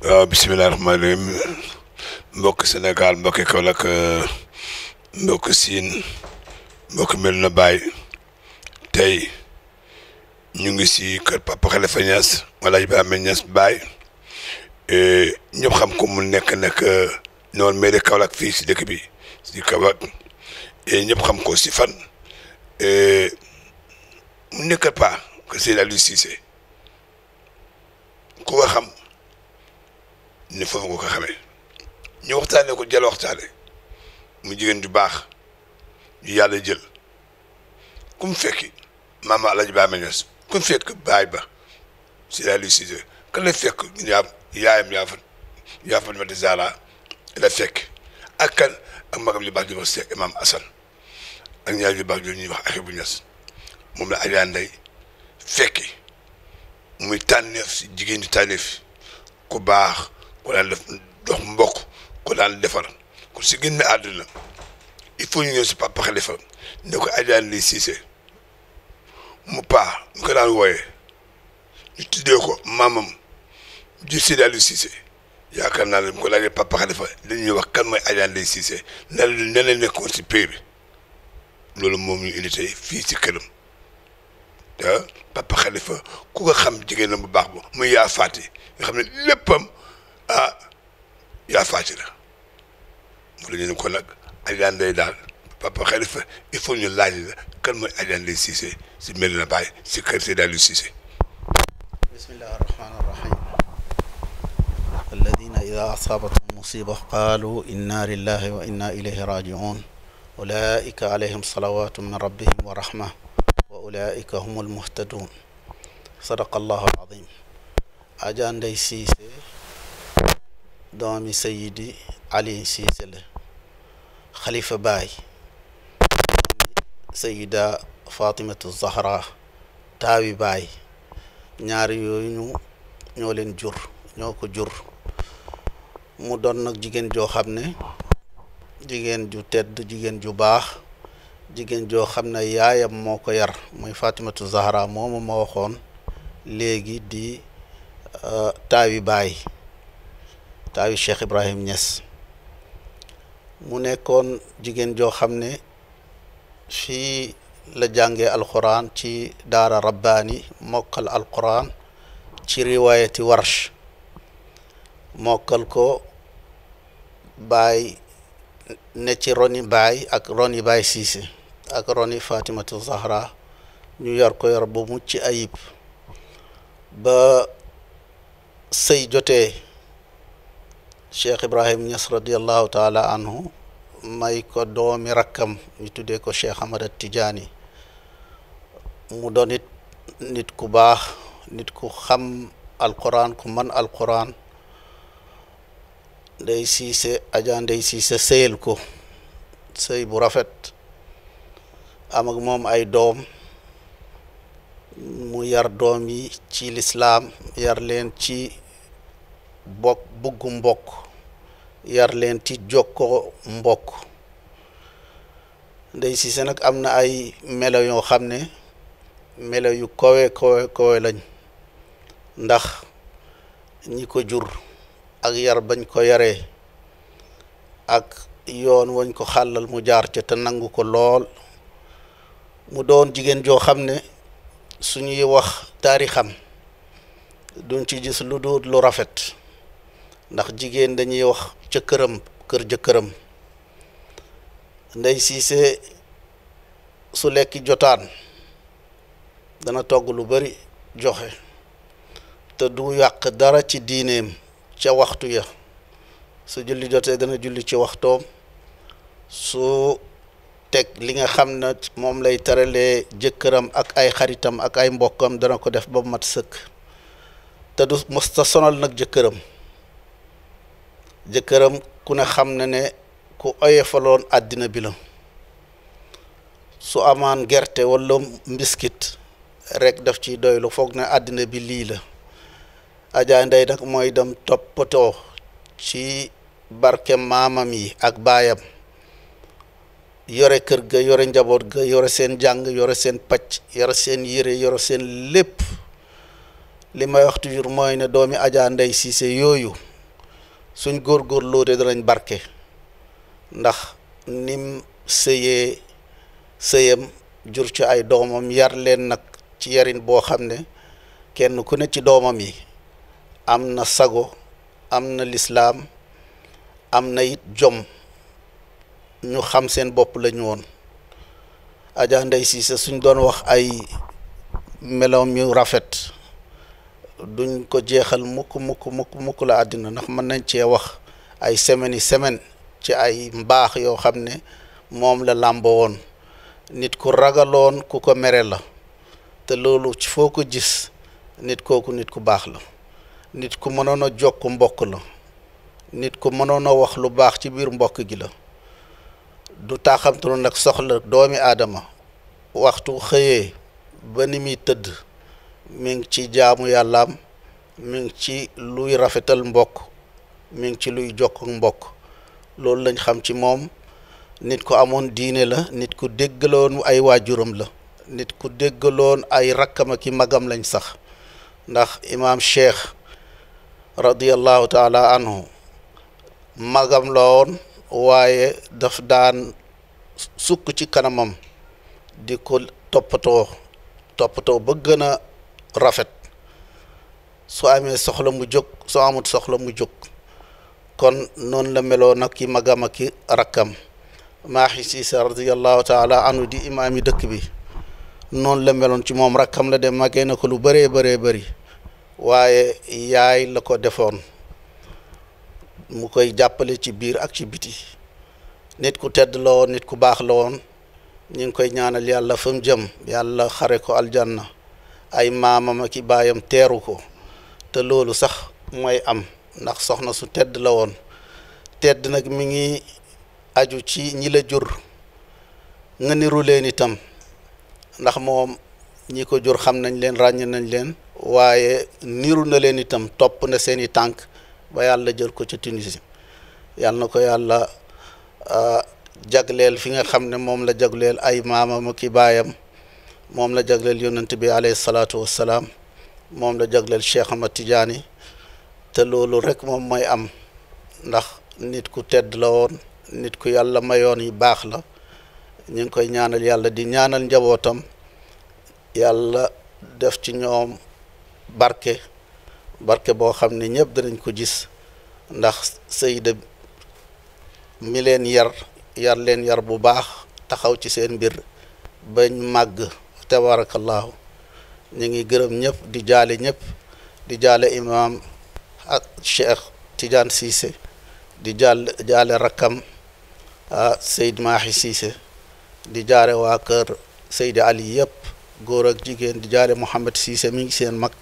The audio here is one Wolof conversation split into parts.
waaw bisimilah rahmaani rahim mbokk Sénégal mbokki Kaolack mbokk Siin mbokk Medina Baye tey ñu ngi si kër Papa Khalifa Niass wala Ibrahima Niass Baye ñëpp xam ko mu nekk noonu mairie Kaolack fii si dëkk bi si Kaolack ñëpp xam ko si fan mu nekk pa que Seydi Aliou Cissé ku nga xam ne foofu nga ko xamee ñu waxtaanee ko jël waxtaane mu jigéen ju baax ju yàlla jël ku mu fekki maama Alaaji Ibrahima Niass ku mu fekk baay ba Seydi Aliou Cissé kan lay fekk yaayam yaa fa mati Zahra la fekk ak kan ak magam ju baax ju wax Seex Imam Assane ak ñaar ju baax ju ñuy wax Ahibu Niass moom la Adja Ndeye fekki muy tànneef si jigéen di tànneef ku baax ku daan def dox mbokk ku daan defar ku si génn àdduna il faut ñu ñëw si Papa Khalifa ne ko Adja Ndeye Cissé mu paa ñu ko daan wooyee ñu tuddee ko maamam ju Seydi Aliou Cissé yaakaar naa ne mu ko laajee Papa Khalifa dañuy wax kan mooy Adja Ndeye Cissé ne la nekkoon si pays bi loolu moom ñu indi tey fii si këram te Papa Khalifa ku ko xam jigéenam bu baax bo muy yaa faati nga xam ne léppam yaa faati la mu la ñu ne ko nag Adja Ndeye daal Papa Khalifa il faut ñu laaj la kan mooy Adja Ndeye Cissé si Medina Baye si kër Seydi Aliou Cissé. bismillahi rahmani rahim alladina ida asabathum musiba qalu inna lillahi wa inna ilayhi rajiun ulaika alayhim salawatu min rabbihim wa rahma wa ulaika humul muhtadun sadaqa allahu alazim. Adja Ndeye Cissé doomi Seydi Ali Cissé la Khalifa Baye Seyda Fatimatu Zahra taawi Baye ñaari yooyu ñoo leen jur ñoo ko jur mu doon nag jigéen joo xam ne jigéen ju tedd jigéen ju baax jigéen joo xam ne yaayam moo ko yar muy Fatimatu Zahra moomu ma waxoon léegi di taawi Baye taawi Cheikh Ibrahim Niass mu nekkoon jigéen joo xam ne fii la jàngee alquran ci daara rabbaani mokkal alquran ci riwaayati warsh mokkal ko Baye ne ci roni Baye ak roni Baye Cissé ak roni Fatimatu Zahra ñu yar ko yar bu mucc ayib ba sëy jotee Cheikh Ibrahim Niass radiallahu taala anhu may ko doomi rakkam ñu tuddee ko Cheikh Ahmad Tidiane mu doon nit ku baax nit ku xam alquran ku man alquran Ndeye Cissé Adja Ndeye Cissé sëyal ko sëy bu rafet am ak moom ay doom mu yar doom yi ci lislaam yar leen ci buggu mbokk yar leen ci jokkoo mbokk Ndeye Cissé nag am na ay melo yoo xam ne melo yu kowe lañ ndax ñi ko jur ak yar bañ ko yaree ak yoon wañ ko xàllal mu jaar ca te nangu ko lool mu doon jigéen joo xam ne suñuy wax taarixam duñ ci gis lu dul lu rafet ndax jigéen dañuy wax ca këram kër jëkkëram Ndeye Cissé su lekki jotaan dana togg lu bari joxe te du yàq dara ci diineem ca waxtu ya su julli jotee dana julli ci waxtoom su teg li nga xam ne moom lay teralee jëkkëram ak ay xaritam ak ay mbokkam dana ko def ba mat sëkk te du mosta sonal nag jëkkëram ku ne xam na ne ku oyefaloon àddina bi la su amaan gerte wala mbiskit rek daf ciy doylu foog ne àddina bi lii la Adja Ndeye nag mooy dem toppatoo ci barke maamam yi ak baayam yore kër ga yore njaboot ga yore seen jàng yore seen pacc yore seen yére yore seen lépp li may wax toujours mooy ne doomi Adja Ndeye Cissé yooyu suñ góorgóorloo de danañ barke ndax nim sëyee sëyam jur ci ay doomam yar leen nag ci yarin boo xam ne kenn ku ne ci doomam yi am na sago am na lislaam am na it jom ñu xam seen bopp la ñu woon. Adja Ndeye Cissé suñ doon wax ay meloom yu rafet duñ ko jeexal mukk la àddina ndax mën nañ cee wax ay semaines yi semaine ci ay mbaax yoo xam ne moom la làmboo woon. nit ku ragaloon ku ko mere la te loolu ci foo ko gis nit kooku nit ku baax la. nit ku mënoon a jokk mbokk la. nit ku mënoon a wax lu baax ci biir mbokk gi la. du taaxamtalu nag soxla doomi aadama waxtu xëyee ba ni muy tëdd mi ngi ci jaamu yàllaam mi ngi ci luy rafetal mbokk mi ngi ci luy jokk mbokk loolu lañ xam ci moom. nit ku amoon diine la. nit ku déggaloon ay waajuram la. nit ku déggaloon ay rakkam ak i magam lañ sax ndax imaam Cheikh radiyallahu taala anhu magam la woon waaye daf daan sukk ci kanamam di ko toppatoo ba gën a rafet su amee soxla mu jóg soo amut soxla mu jóg kon noonu la meloo nag ki magam ak i rakkam. Maaxi Siise radiyallahu taala anhu di imaam yi dëkk bi noonu la meloon ci moom rakkam la dem màggee na ko lu bëree bëri waaye yaay la ko defoon mu koy jàppale ci biir ak ci biti. nit ku tedd la woon nit ku baax la woon ñu ngi koy ñaanal yàlla fa mu jëm yàlla xare ko aljanna ay maamam ak i baayam teeru ko te loolu sax mooy am ndax soxna su tedd la woon. tedd nag mi ngi aju ci ñi la jur nga niru leen itam ndax moom ñi ko jur xam nañ leen ràññ nañ leen waaye niru na leen itam topp na seeni tànk ba yàlla jël ko ca Tunisie. yàlla na ko yàlla jagleel fi nga xam ne moom la jagleel ay maamam ak i baayam moom la jagleel yonent bi alayhi salaatu wassalaam moom la jagleel Cheikh Ahmad Tidiane te loolu rek moom mooy am ndax nit ku tedd la woon nit ku yàlla mayoon yi baax la. ñu ngi koy ñaanal yàlla di ñaanal njabootam yàlla def ci ñoom barke boo xam ne ñëpp danañ ko gis ndax Seyda mi leen yar leen yar bu baax taxaw ci seen mbir bañ màgg tabarakallahu. ñu ngi gërëm ñëpp di jaale ñëpp di jaale imaam ak Cheikh Tidiane Cissé di jaale rakkam Seyd Maaxi Cissé di jaare waa kër Seydi Ali yëpp góor ak jigéen di jaare Mouhamed Cissé mi ngi seen mag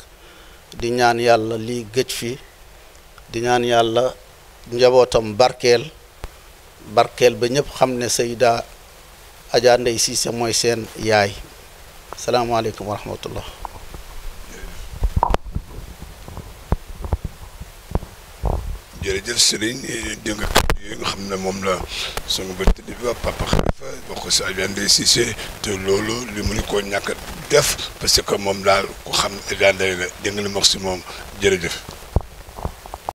di ñaan yàlla lii gëj fi di ñaan yàlla njabootam barkeel ba ñëpp xam ne Seyda Adja Ndeye Cissé mooy seen yaay. salaamaaleykum wa rahmatullah. jërëjëf Serigne dégg nga yi nga xam ne moom la sunu bët di ba Papa Khalifa wax ko si Adja Ndeye Cissé te loolu li mu ni koo ñàkk def parce que moom daal ku xam Adja Ndeye la dégg nga li mu wax si moom jërëjëf.